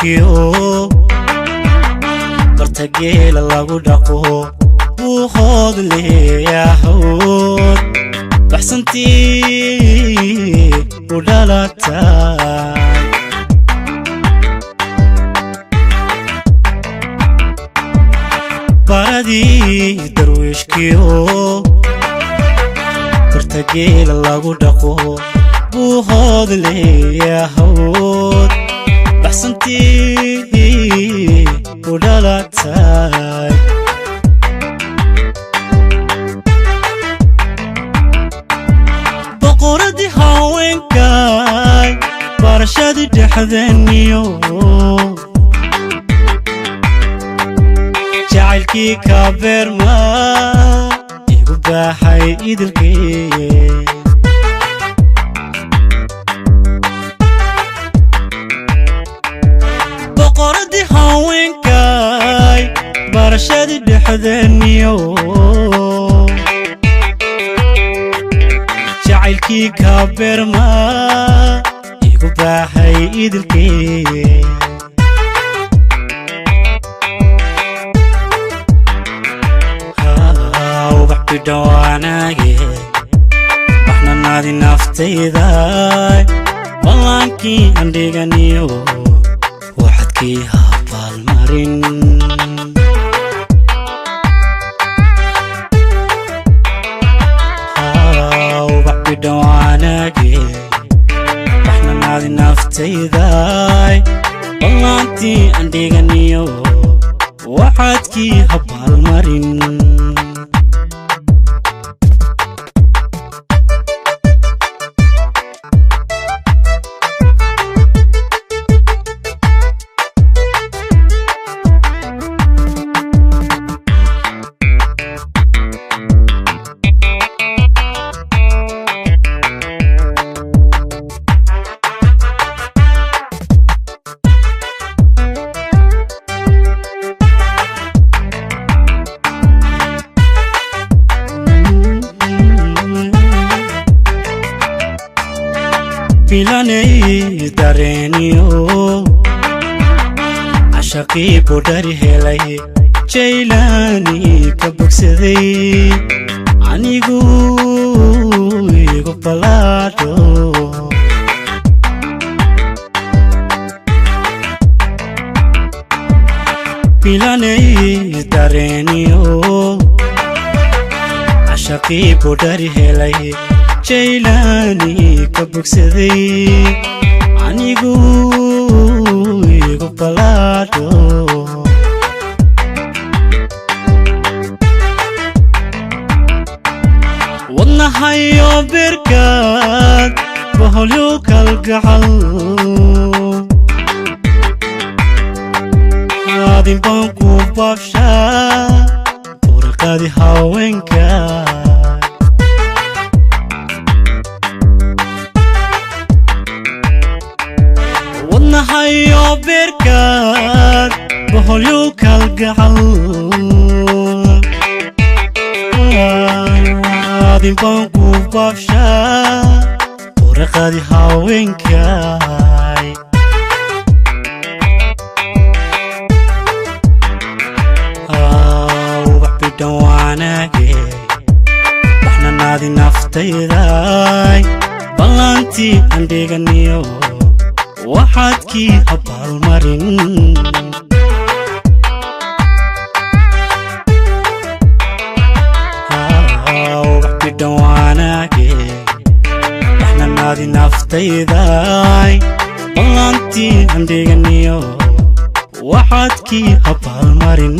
Darwiishkiyo barta geela lagu dhaqo, buu hood leeyahood baxsantii u dhalatay. Baradii darwiishkiyo barta geela lagu dhaqo, buu hood leeyahood baxsantii u dhalatay. Boqoradii haweenkay, barashadii dhexdeeniyo jacaylkii kaabeerma igu baaxay idilkee. Boqoradii haweenkay, barashadii dhexdeeniyo jacaylkii kaabeerma igu baaxay idilkee. Ubax bidhawaanaage, waxnanaadi naftayday, ballaankii andhiganiyo waxadkii habaalmarin. Ubax bidhawaanaage, waxnanaadi naftayday, ballaantii andhiganiyo waxaadkii habaalmarin. Filanay dareeniyo cashaqii budhari helay, jaylaani ka bogsaday, anigu igu ballaadho. Filanay dareeniyo cashaqii budhari helay, jaylaani ka bogsaday, anigu igu ballaadho. Wadnahayo birkaad boholyo kalgacal aadin baan ku baabshaa, buraqadii haweenka. Wadnahayo beerkaad boholyo kalgacal aadin baan ku baabshaa, buraqadii haweenkay. Ubax bidhan waanaage, waxnanaadi naftayday, ballantii andhiganiyo waxaadkii habaalmarin. Ubax bidhan waanaage, waxnanaadi naftayday, ballantii andhiganiyo waxaadkii habaalmarin.